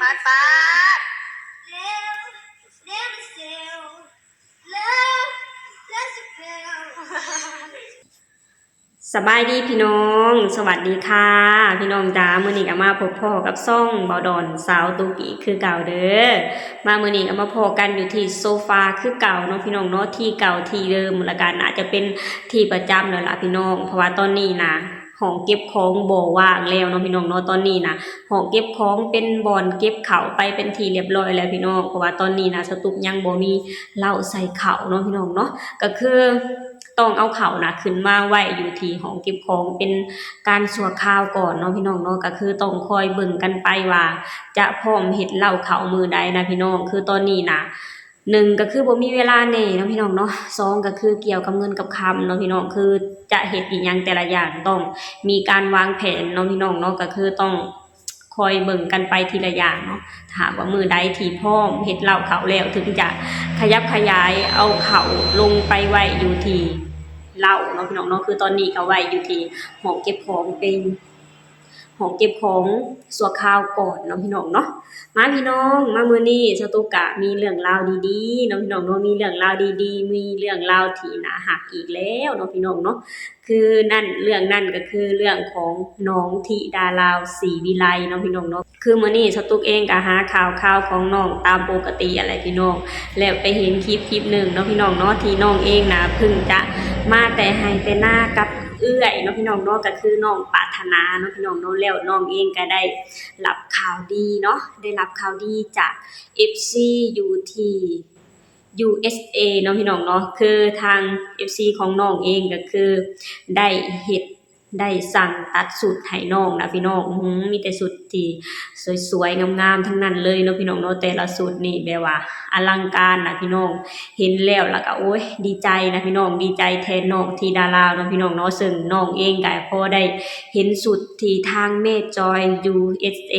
ປາດ ປາດ ສະບາຍດີພີ່ນ້ອງ ສະຫວັດດີຄ່ະພີ່ນ້ອງຈ້າ. ມື້ນີ້ກໍມາພົບພໍ້ກັບຊ່ອງເບົາດອນສາວຕຸກອີກຄືເກົ່າເດີ. ມາມື້ນີ້ກໍມາພໍ້ກັນຢູ່ທີ່ໂຊຟາຄືເກົ່າເນາະພີ່ນ້ອງເນາະ, ທີ່ເກົ່າທີ່ເດີມ ແລ້ວກໍໜ້າຈະເປັນທີ່ປະຈຳແລ້ວລະພີ່ນ້ອງ. ເພາະວ່າຕອນນີ້ນະ ຫ້ອງເກັບຂອງບໍ່ວ່າງແລ້ວເນາະພີ່ນ້ອງເນາະ. ຕອນນີ້ນະ ຫ້ອງເກັບຂອງເປັນບ່ອນເກັບເຂົ້າໄປເປັນທີ່ລຽບຮ້ອຍແລ້ວພີ່ນ້ອງ. ເພາະວ່າຕອນນີ້ນະ ສະຕຸກຍັງບໍ່ມີເຫຼົ້າໃສ່ເຂົ້າເນາະພີ່ນ້ອງເນາະ, ກໍຄືຕ້ອງເອົາເຂົ້ານະຂຶ້ນມາໄວ້ຢູ່ທີ່ຫ້ອງເກັບຂອງເປັນການຊົ່ວຄາວກ່ອນເນາະພີ່ນ້ອງເນາະ. ກໍຄືຕ້ອງຄອຍເບິ່ງກັນໄປວ່າຈະພ້ອມເຮັດເຫຼົ້າເຂົ້າມື້ໃດນະພີ່ນ້ອງ. ຄືຕອນນີ້ນະ ໜຶ່ງກໍຄືບໍ່ມີເວລາແດ່ເນາະພີ່ນ້ອງເນາະ, ສອງກໍຄືກ່ຽວກັບເງິນກັບຄຳເນາະພີ່ນ້ອງ, ຄືຈະເຮັດອີ່ຫຍັງແຕ່ລະຢ່າງຕ້ອງມີການວາງແຜນເນາະພີ່ນ້ອງເນາະ. ກໍຄືຕ້ອງຄອຍເບິ່ງກັນໄປທີລະຢ່າງເນາະ. ຖ້າຫາກວ່າມື້ໃດທີ່ພ້ອມເຮັດເຫຼົ້າເຂົ້າແລ້ວ ເຖິງຈະຂະຫຍັບຂະຫຍາຍເອົາເຂົ້າລົງໄປໄວ້ຢູ່ທີ່ເລົ້າເນາະພີ່ນ້ອງເນາະ. ຄືຕອນນີ້ກໍໄວ້ຢູ່ທີ່ຫ້ອງເກັບຂອງເປັນ ຫ້ອງເກັບຂອງຊົ່ວຄາວກ່ອນເນາະພີ່ນ້ອງເນາະ. ມາພີ່ນ້ອງ ມາມື້ນີ້ສາວຕຸກກະມີເລື່ອງລາວດີໆເນາະພີ່ນ້ອງເນາະ, ມີເລື່ອງລາວດີໆ ມີເລື່ອງລາວທີ່ໜ້າຮັກອີກແລ້ວເນາະພີ່ນ້ອງເນາະ. ຄືນັ້ນ ເລື່ອງນັ້ນກໍຄືເລື່ອງຂອງນ້ອງທິດາລາວ ສີວິໄລເນາະພີ່ນ້ອງເນາະ. ຄືມື້ນີ້ສາວຕຸກເອງກໍຫາຂ່າວຄາວຂອງນ້ອງຕາມປົກກະຕິຫັ້ນແຫຼະພີ່ນ້ອງ, ແລ້ວໄປເຫັນຄລິບຄລິບໜຶ່ງເນາະພີ່ນ້ອງເນາະ ທີ່ນ້ອງເອງນະເພິ່ງຈະມາແຕ່ໄຮ່ແຕ່ນາກັບ ເອື້ອຍເນາະພີ່ນ້ອງເນາະ, ກໍຄືນ້ອງປາດຖະໜາເນາະພີ່ນ້ອງເນາະ. ແລ້ວນ້ອງເອງກໍໄດ້ຮັບຂ່າວດີເນາະ, ໄດ້ຮັບຂ່າວດີຈາກເອັຟຊີຢູ່ທີ່ຢູເອັສເອເນາະພີ່ນ້ອງເນາະ. ຄືທາງເອັຟຊີຂອງນ້ອງເອງກໍຄືໄດ້ເຮັດ ໄດ້ສັ່ງຕັດຊຸດໃຫ້ນ້ອງນະພີ່ນ້ອງ. ອື ມີແຕ່ຊຸດທີ່ ສວຍໆ ງາມໆ ທັງນັ້ນເລີຍເນາະພີ່ນ້ອງເນາະ. ແຕ່ລະຊຸດນີ້ແບບວ່າອະລັງການນະພີ່ນ້ອງ, ເຫັນແລ້ວລະກະ ໂອ້ຍ ດີໃຈນະພີ່ນ້ອງ, ດີໃຈແທນນ້ອງທິດາລາວເນາະພີ່ນ້ອງເນາະ. ເຊິ່ງນ້ອງເອງກະພໍໄດ້ເຫັນຊຸດທີ່ທາງແມ່ຈອຍ ຢູເອັສເອ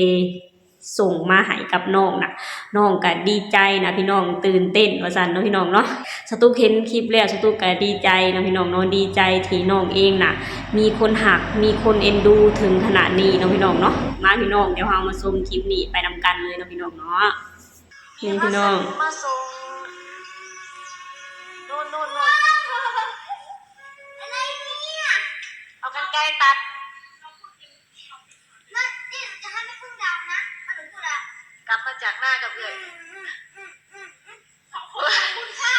ສົ່ງມາໃຫ້ກັບນ້ອງນະ, ນ້ອງກະດີໃຈນະພີ່ນ້ອງ, ຕື່ນເຕັ້ນວ່າຊັ້ນເນາະພີ່ນ້ອງເນາະ. ສາວຕຸກເຫັນຄລິບແລ້ວ ສາວຕຸກກະດີໃຈເນາະພີ່ນ້ອງເນາະ, ດີໃຈທີ່ນ້ອງເອງນະ ມີຄົນຮັກ ມີຄົນເອັນດູເຖິງຂະໜາດນີ້ເນາະພີ່ນ້ອງເນາະ. ມາພີ່ນ້ອງ ດຽວເຮົາມາຊົມຄລິບນີ້ໄປນຳກັນເລີຍເນາະພີ່ນ້ອງເນາະ. ນີ້ພີ່ນ້ອງ ມາສົ່ງ ໂນ່ນໆໆ ເອົາກັນໄກຕັດ ກັບມາຈາກນາກັບເອື້ອຍ ຂອບຄຸນ ຂອບຄຸນຄ່ະ.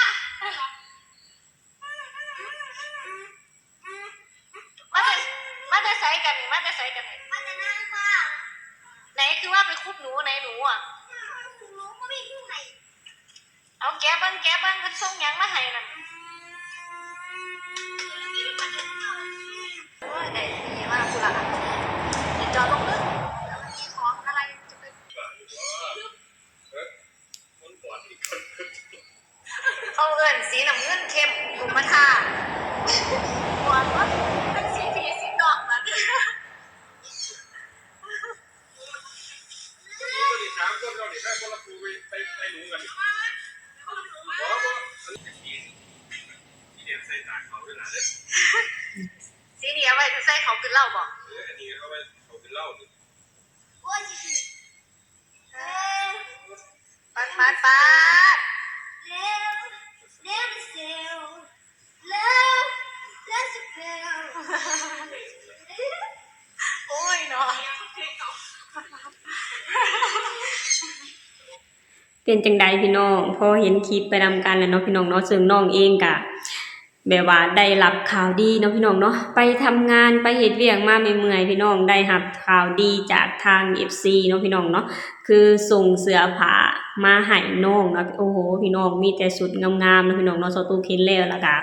ມາແຕ່ ມາແຕ່ໃສກັນນີ້? ມາແຕ່ໃສກັນນີ້? ມາແຕ່ນາຄ່ະ. ໃນ ຄືວ່າໄປຂຸດໜູໃນ ໜູອະ? ໜູບໍ່ມີໜູໃຫ້. ເອົາແກະເບິ່ງ ແກະເບິ່ງ ເພິ່ນສົ່ງຫຍັງມາໃຫ້ນັ້ນ. ອືມ ໂອ້ຍ ໄດ້ດີມາພຸ້ນລະ ຈອດລົງເດີ. ແລ້ວມັນມີຂອງອະໄລ ຈະໄປ ເຂົາເອີ້ນສີນ້ຳເງິນເຂັ້ມ ກົມມະທາ ບອກວ່າເປັນສີພີ່ສີນ້ອງບັດນີ້. ສາມຄົນເຮົານີ້ ໄປຄົນລະຄູ່ ໄປ ໄປ ໄປໜູກັນ. ບໍ່ ບໍ່ ອັນນີ້ເປັນສີ ສີແດງໃສ່ຕາເຂົາເດີຫຼ້າເດີ. ສີນີ້ເອົາໄວ້ໃສ່ເຂົ້າກິນເຫຼົ້າບໍ? ເອີ ອັນນີ້ເອົາໄວ້ເຂົ້າກິນເຫຼົ້ານີ້. ປາດ ປາດ ປາດ ໂອ້ຍເນາະ. ເປັນຈັ່ງໃດພີ່ນ້ອງ ພໍເຫັນຄລິບໄປນຳກັນແລ້ວເນາະພີ່ນ້ອງເນາະ. ເຊິ່ງນ້ອງເອງກະ ແບບວ່າໄດ້ຮັບຂ່າວດີເນາະພີ່ນ້ອງເນາະ, ໄປທຳງານ ໄປເຮັດວຽກມາເມື່ອຍໆ ພີ່ນ້ອງ ໄດ້ຮັບຂ່າວດີຈາກທາງເອັຟຊີເນາະພີ່ນ້ອງເນາະ, ຄືສົ່ງເສື້ອຜ້າມາໃຫ້ນ້ອງເນາະ. ໂອ້ໂຫ ພີ່ນ້ອງ ມີແຕ່ຊຸດງາມໆ ເນາະພີ່ນ້ອງເນາະ. ສາວຕຸກເຫັນແລ້ວລະກະ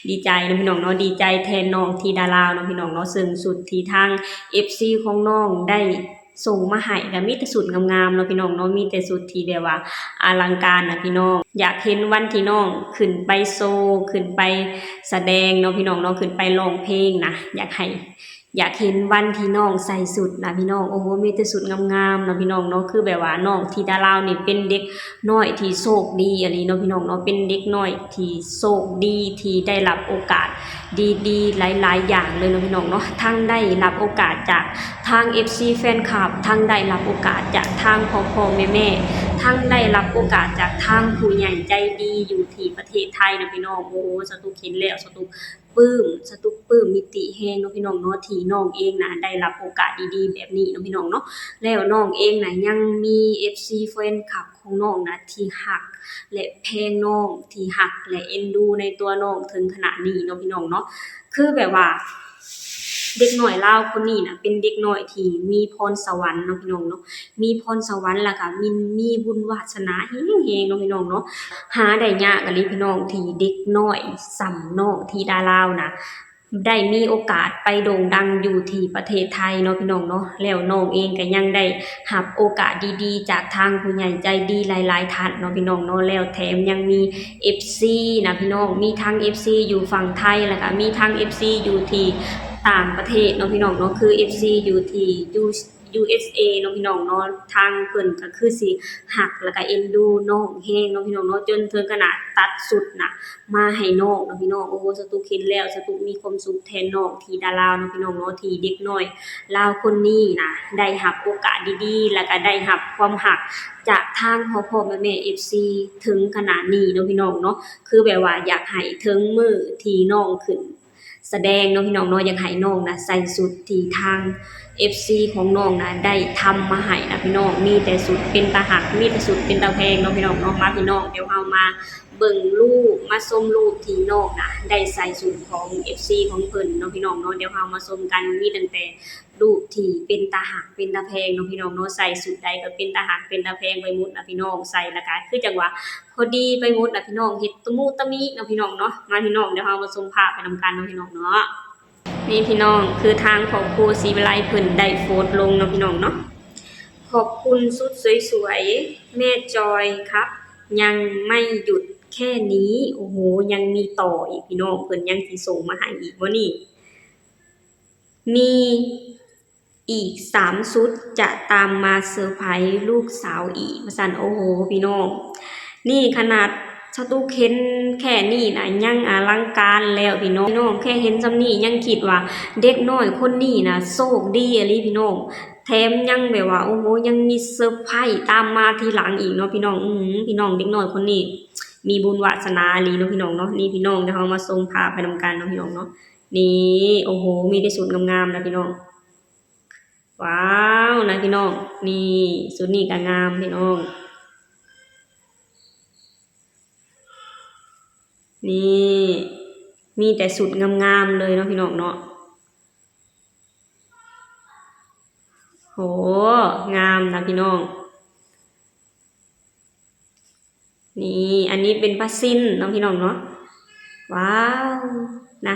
ດີໃຈເນາະພີ່ນ້ອງເນາະ, ດີໃຈແທນນ້ອງທິດາລາວເນາະພີ່ນ້ອງເນາະ. ເຊິ່ງຊຸດທີ່ທາງເອັຟຊີຂອງນ້ອງໄດ້ ສົ່ງມາໃຫ້ກະມີແຕ່ຊຸດງາມໆ ເນາະພີ່ນ້ອງເນາະ, ມີແຕ່ຊຸດທີ່ແບບວ່າອະລັງການນະພີ່ນ້ອງ. ຢາກເຫັນວັນທີ່ນ້ອງຂຶ້ນໄປໂຊ ຂຶ້ນໄປສະແດງເນາະພີ່ນ້ອງເນາະ, ຂຶ້ນໄປຮ້ອງເພງນະ, ຢາກໃຫ້ ຢາກເຫັນວັນທີ່ນ້ອງໃສ່ຊຸດນະພີ່ນ້ອງ. ໂອ້ໂຫ ມີແຕ່ຊຸດງາມໆເນາະພີ່ນ້ອງເນາະ. ຄືແບບວ່ານ້ອງທິດາລາວນີ້ເປັນເດັກນ້ອຍທີ່ໂຊກດີອີ່ຫຼີເນາະພີ່ນ້ອງເນາະ. ເປັນເດັກນ້ອຍທີ່ໂຊກດີທີ່ໄດ້ຮັບໂອກາດດີໆຫຼາຍໆຢ່າງເລີຍເນາະພີ່ນ້ອງເນາະ. ທັງໄດ້ຮັບໂອກາດຈາກທາງເອັຟຊີແຟນຄລັບ, ທັງໄດ້ຮັບໂອກາດຈາກທາງພໍ່ໆແມ່ໆ, ທັງໄດ້ຮັບໂອກາດຈາກທາງຜູ້ໃຫຍ່ໃຈດີຢູ່ທີ່ປະເທດໄທເນາະພີ່ນ້ອງ. ໂອ້ໂຫ ສະຕຸກເຫັນແລ້ວ ສະຕຸກ ປຶ້ມ ສະຕຸກປຶ້ມປິຕິແຮງເນາະພີ່ນ້ອງເນາະ ທີ່ນ້ອງເອງນະໄດ້ຮັບໂອກາດດີໆແບບນີ້ເນາະພີ່ນ້ອງເນາະ. ແລ້ວນ້ອງເອງນະຍັງມີເອັຟຊີແຟນຄລັບຂອງນ້ອງນະທີ່ຮັກ ແລະ ແພງນ້ອງ ທີ່ຮັກ ແລະ ເອັນດູໃນຕົວນ້ອງເຖິງຂະໜາດນີ້ເນາະພີ່ນ້ອງເນາະ. ຄືແບບວ່າເດັກນ້ອຍລາວຄົນນີ້ນະເປັນເດັກນ້ອຍທີ່ມີພອນສະຫວັນເນາະພີ່ນ້ອງເນາະ. ມີພອນສະຫວັນ ແລ້ວກະມີ ມີບຸນວາສະໜາແຮງໆເນາະພີ່ນ້ອງເນາະ. ຫາໄດ້ຍາກອີ່ຫຼີພີ່ນ້ອງ ທີ່ເດັກນ້ອຍສ່ຳນ້ອງທິດາລາວນະ ໄດ້ມີໂອກາດໄປໂດ່ງດັງຢູ່ທີ່ປະເທດໄທເນາະພີ່ນ້ອງເນາະ. ແລ້ວນ້ອງເອງກະຍັງໄດ້ຮັບໂອກາດດີໆຈາກທາງຜູ້ໃຫຍ່ໃຈດີຫຼາຍໆທ່ານເນາະພີ່ນ້ອງເນາະ. ແລ້ວແຖມຍັງມີເອັຟຊີນະພີ່ນ້ອງ ມີທັງເອັຟຊີຢູ່ຝັ່ງໄທ ແລ້ວກະມີທັງເອັຟຊີຢູ່ທີ່ຕ່າງປະເທດເນາະພີ່ນ້ອງເນາະ. ຄືເອັຟຊີຢູ່ທີ່ຢູ ຢູເອັສເອເນາະພີ່ນ້ອງເນາະ. ທາງເພິ່ນກະຄືຊິຮັກ ແລ້ວກະເອັນດູນ້ອງແຮງເນາະພີ່ນ້ອງເນາະ ຈົນເຖິງຂະໜາດຕັດຊຸດນະມາໃຫ້ນ້ອງເນາະພີ່ນ້ອງ. ໂອ້ໂຫ ສະຕຸກເຫັນແລ້ວ ສະຕຸກມີຄວາມສຸກແທນນ້ອງທິດາລາວເນາະພີ່ນ້ອງເນາະ ທີ່ເດັກນ້ອຍລາວຄົນນີ້ນະໄດ້ຮັບໂອກາດດີໆ ແລ້ວກະໄດ້ຮັບຄວາມຮັກຈາກທາງພໍ່ໆແມ່ໆເອັຟຊີເຖິງຂະໜາດນີ້ເນາະພີ່ນ້ອງເນາະ. ຄືແບບວ່າຢາກໃຫ້ເຖິງມື້ທີ່ນ້ອງຂຶ້ນ ສະແດງເນາະພີ່ນ້ອງເນາະ. ຢາກໃຫ້ນ້ອງນະໃສ່ຊຸດທີ່ທາງເອັຟຊີຂອງນ້ອງນະໄດ້ທຳມາໃຫ້ນະພີ່ນ້ອງ. ມີແຕ່ຊຸດເປັນຕາຮັກ ມີແຕ່ຊຸດເປັນຕາແພງເນາະພີ່ນ້ອງເນາະ. ມາພີ່ນ້ອງ ດຽວເຮົາມາເບິ່ງຮູບ ມາຊົມຮູບທີ່ນ້ອງນະໄດ້ໃສ່ຊຸດຂອງເອັຟຊີຂອງເພິ່ນເນາະພີ່ນ້ອງເນາະ. ດຽວເຮົາມາຊົມກັນ ມີຕັ້ງແຕ່ຮູບທີ່ເປັນຕາຮັກເປັນຕາແພງເນາະພີ່ນ້ອງເນາະ. ໃສ່ຊຸດໃດກະເປັນຕາຮັກເປັນຕາແພງໄປໝົດນະພີ່ນ້ອງ. ໃສ່ແລ້ວກະຄືຈັ່ງວ່າ ພໍດີໄປໝົດນະພີ່ນ້ອງ ເຮັດຕະມຸຕະມິເນາະພີ່ນ້ອງເນາະ. ມາພີ່ນ້ອງ ດຽວເຮົາມາຊົມພາບໄປນຳກັນເນາະພີ່ນ້ອງເນາະ. ນີ້ພີ່ນ້ອງ ຄືທາງພໍ່ຄູສີວິໄລເພິ່ນໄດ້ໂພສລົງເນາະພີ່ນ້ອງເນາະ. ຂອບຄຸນຊຸດສວຍໆ ແມ່ຈອຍຄັບ ຍັງໄມ່ຢຸດແຄ່ນີ້ ໂອ້ໂຫ ຍັງມີຕໍ່ອີກພີ່ນ້ອງ. ເພິ່ນຍັງຊິສົ່ງມາໃຫ້ອີກບໍ່ນີ້? ມີອີກສາມຊຸດ ຈະຕາມມາເຊີໄພລູກສາວອີກ ວ່າຊັ້ນ. ໂອ້ໂຫ ພີ່ນ້ອງ ນີ້ຂະໜາດສະຕຸກເຫັນແຄ່ນີ້ນະ ຍັງອະລັງການແລ້ວພີ່ນ້ອງ. ພີ່ນ້ອງ ແຄ່ເຫັນຊ່ຳນີ້ຍັງຄິດວ່າເດັກນ້ອຍຄົນນີ້ນະໂຊກດີອີ່ຫຼີພີ່ນ້ອງ. ແຖມຍັງແບບວ່າ ໂອ້ໂຫ ຍັງມີເຊີໄພຕາມມາທີຫຼັງອີກເນາະພີ່ນ້ອງ. ອື ພີ່ນ້ອງ ເດັກນ້ອຍຄົນນີ້ມີບຸນວາສະໜາອີ່ຫຼີເນາະພີ່ນ້ອງເນາະ. ນີ້ພີ່ນ້ອງ ດຽວເຮົາມາຊົມພາບໄປນຳກັນເນາະພີ່ນ້ອງເນາະ. ນີ້ ໂອ້ໂຫ ມີແຕ່ຊຸດງາມໆນະພີ່ນ້ອງ. ວ້າວ ນະພີ່ນ້ອງ ນີ້ ຊຸດນີ້ກະງາມພີ່ນ້ອງ. ນີ້ ມີແຕ່ຊຸດງາມໆເລີຍເນາະພີ່ນ້ອງເນາະ. ໂຫ ງາມນະພີ່ນ້ອງ. ນີ້ ອັນນີ້ເປັນຜ້າສິ້ນເນາະພີ່ນ້ອງເນາະ. ວ້າວ ນະ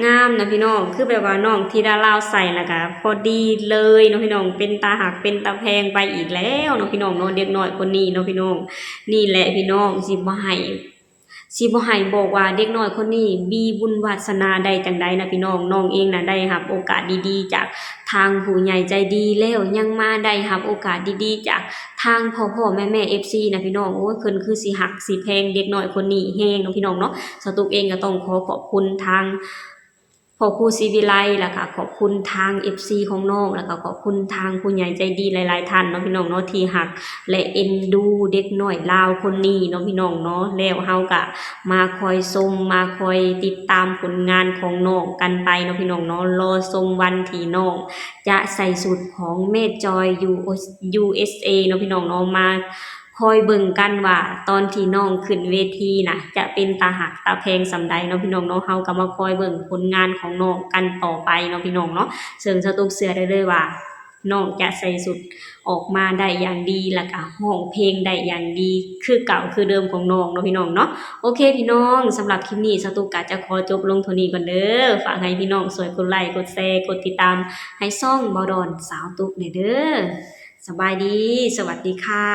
ງາມນະພີ່ນ້ອງ. ຄືແບບວ່ານ້ອງທິດາລາວໃສ່ແລ້ວກະພໍດີເລີຍເນາະພີ່ນ້ອງ. ເປັນຕາຮັກເປັນຕາແພງໄປອີກແລ້ວເນາະພີ່ນ້ອງເນາະ ເດັກນ້ອຍຄົນນີ້ເນາະພີ່ນ້ອງ. ນີ້ແຫຼະພີ່ນ້ອງ ຊິບໍ່ໃຫ້ ຊິບໍ່ໃຫ້ບອກວ່າເດັກນ້ອຍຄົນນີ້ມີບຸນວາສະໜາໄດ້ຈັ່ງໃດນະພີ່ນ້ອງ. ນ້ອງເອງນະໄດ້ຮັບໂອກາດດີໆຈາກທາງຜູ້ໃຫຍ່ໃຈດີ ແລ້ວຍັງມາໄດ້ຮັບໂອກາດດີໆຈາກທາງພໍ່ໆແມ່ໆເອັຟຊີນະພີ່ນ້ອງ. ໂອ້ຍ ເພິ່ນຄືຊິຮັກຊິແພງເດັກນ້ອຍຄົນນີ້ແຮງເນາະພີ່ນ້ອງເນາະ. ສະຕຸກເອງກະຕ້ອງຂໍຂອບຄຸນທາງ ພໍ່ຄູສີວິໄລ ແລ້ວກະຂອບຄຸນທາງເອັຟຊີຂອງນ້ອງ ແລ້ວກະຂອບຄຸນທາງຜູ້ໃຫຍ່ໃຈດີຫຼາຍໆທ່ານເນາະພີ່ນ້ອງເນາະ ທີ່ຮັກ ແລະ ເອັນດູເດັກນ້ອຍລາວຄົນນີ້ເນາະພີ່ນ້ອງເນາະ. ແລ້ວເຮົາກະມາຄອຍຊົມ ມາຄອຍຕິດຕາມຜົນງານຂອງນ້ອງກັນໄປເນາະພີ່ນ້ອງເນາະ. ລໍຊົມວັນທີ່ນ້ອງຈະໃສ່ຊຸດຂອງແມ່ຈອຍ ຢູ ຢູເອັສເອເນາະພີ່ນ້ອງເນາະ. ມາ ຄອຍເບິ່ງກັນວ່າຕອນທີ່ນ້ອງຂຶ້ນເວທີນະ ຈະເປັນຕາຮັກຕາແພງສ່ຳໃດເນາະພີ່ນ້ອງເນາະ. ເຮົາກະມາຄອຍເບິ່ງຜົນງານຂອງນ້ອງກັນຕໍ່ໄປເນາະພີ່ນ້ອງເນາະ. ເຊິ່ງສະຕຸກເຊື່ອໄດ້ເລີຍວ່າ ນ້ອງຈະໃສ່ຊຸດອອກມາໄດ້ຢ່າງດີ ແລ້ວກະຮ້ອງເພງໄດ້ຢ່າງດີຄືເກົ່າຄືເດີມຂອງນ້ອງເນາະພີ່ນ້ອງເນາະ. ໂອເຄພີ່ນ້ອງ ສຳລັບຄລິບນີ້ ສະຕຸກກະຈະຂໍຈົບລົງເທົ່ານີ້ກ່ອນເດີ. ຝາກໃຫ້ພີ່ນ້ອງຊ່ວຍກົດໄລ ກົດແຊ ກົດຕິດຕາມໃຫ້ຊ່ອງເບົາດອນສາວຕຸກແດ່ເດີ. ສະບາຍດີ ສະຫວັດດີຄ່ະ.